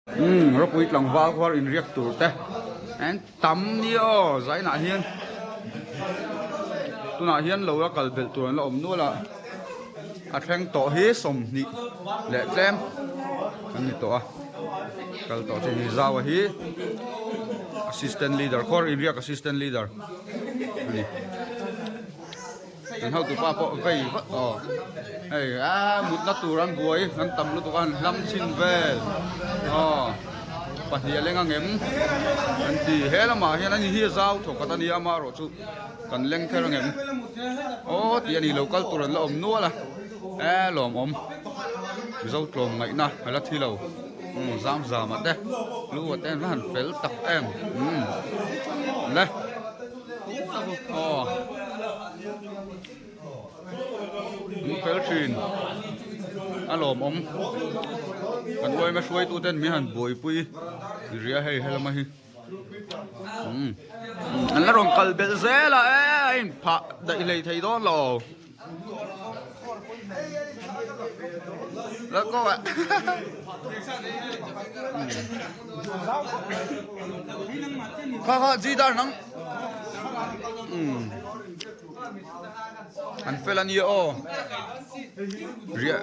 Umm ropui tlangval khuar inriak tur te an tam nia aw zainah hian tunah hian lo la kal belh tur an la awm nual a a thleng tawh hi 20 leh tlem an ni tawh a kal tawh chu hi zau a hi assistant leader khuar inriak assistant leader a ni. Kan hotu pa pawh vei vat aw hei a mutna tur an buai an tam lutuk a an hlam chhin vel aw pahnih a leng angem an ti he lamah hian ani hi a zau thawk khat a nia amaherawh chu kan leng kher angem aw tih a ni lo kal tur an la awm nual a e lawmawm mizo tlawm ngaihna a la thi lo umm zam zam ah te lu ah te an va han fel tak em umm le. Aw an fel thin a lawmawm kan uaima hruaitu ten min han buaipui ria hei helama hi umm an la rawn kal belh zel a e a inphah daih hlei thei dawn lo. Kha kha ji dar nang an fel a nia aw riah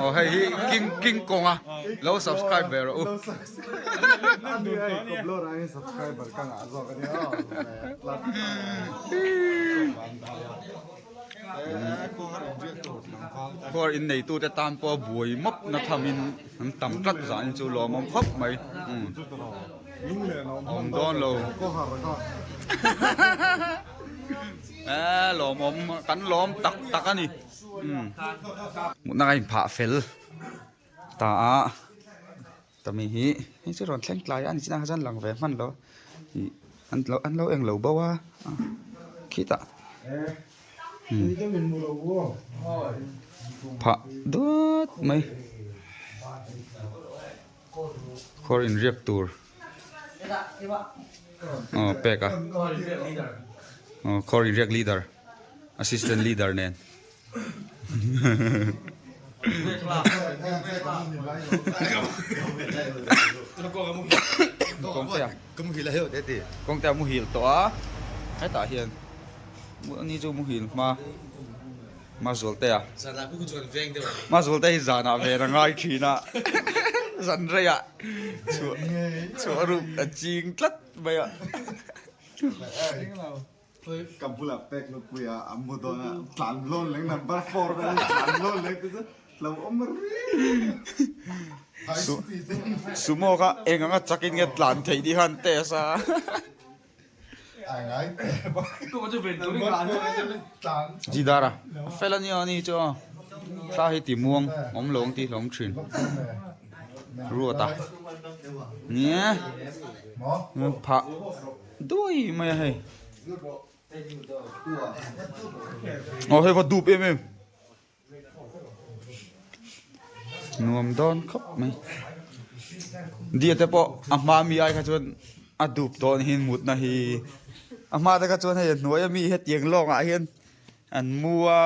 aw hei hi king king kawng a lo subscribe ve rawh u Khuar in nei tute tan pawh buai mawp na tham in an tam tlat zah in chu lawmawm khawp mai awm dawn lo lawmawm kan lawm tak tak a ni mutna ka inphah fel ta a. Tami hi hei chu rawn thleng tlai a ni chinah kha chuan lang ve hman lo ih an lo an lo eng lo bo a khitah phah duat mai khawr inriak tur aw pek a aw khawr inriak leader assistant leader nen. Kawngte a muhil tawh a hetah hian ani chu muhil hma hma zualte a hma zualte hi zanah ven a ngai thin a zan reiah chhuah chhuah ruk a ching tlat mai a. Ka bulah pek nupui a a mu dawn a, tlan lawn leng number four vel in tlan lawn leng te chu lo awm reng. Sumo kha eng anga chakin nge tlan theih tih khan test a. Jidar a fel a nia ani chu a thla hi ti muang awm lo ang tih hlawm thin ruat a nia phah. Duai mai a hei. Aw hei va dup em em. Nuam dawn khawp mai. Dia te pawh a hma mi ai kha chuan a dup dawn hin mutna hi. A hma te kha chuan hei a hnuai ami hetiang lawngah hian an mu a.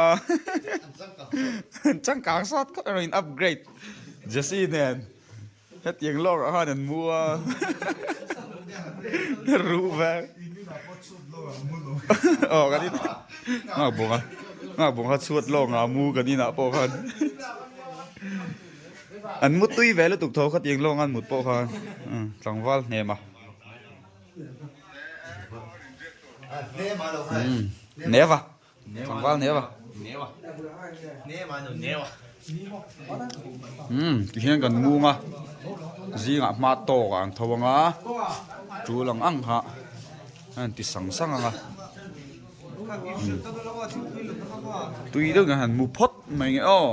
An changkang sawt khawp erawh in upgrade Jesse nen. Hetiang lawk ah khan an mu a ruh vek aw kan in nghak bawk a nghak bawk a chhuat lawk ah mu kan inah pawh khan an mu tui ve lutuk tho khatiang lawng an mut pawh khan tlangval hnem a neva. Tlangval neu a. Umm tihian kan mung a zingah hma tawk ah an tho ang a tul ang ang kha a han ti sang sang ang a tui deuh hian han mu phawt mai nge aw.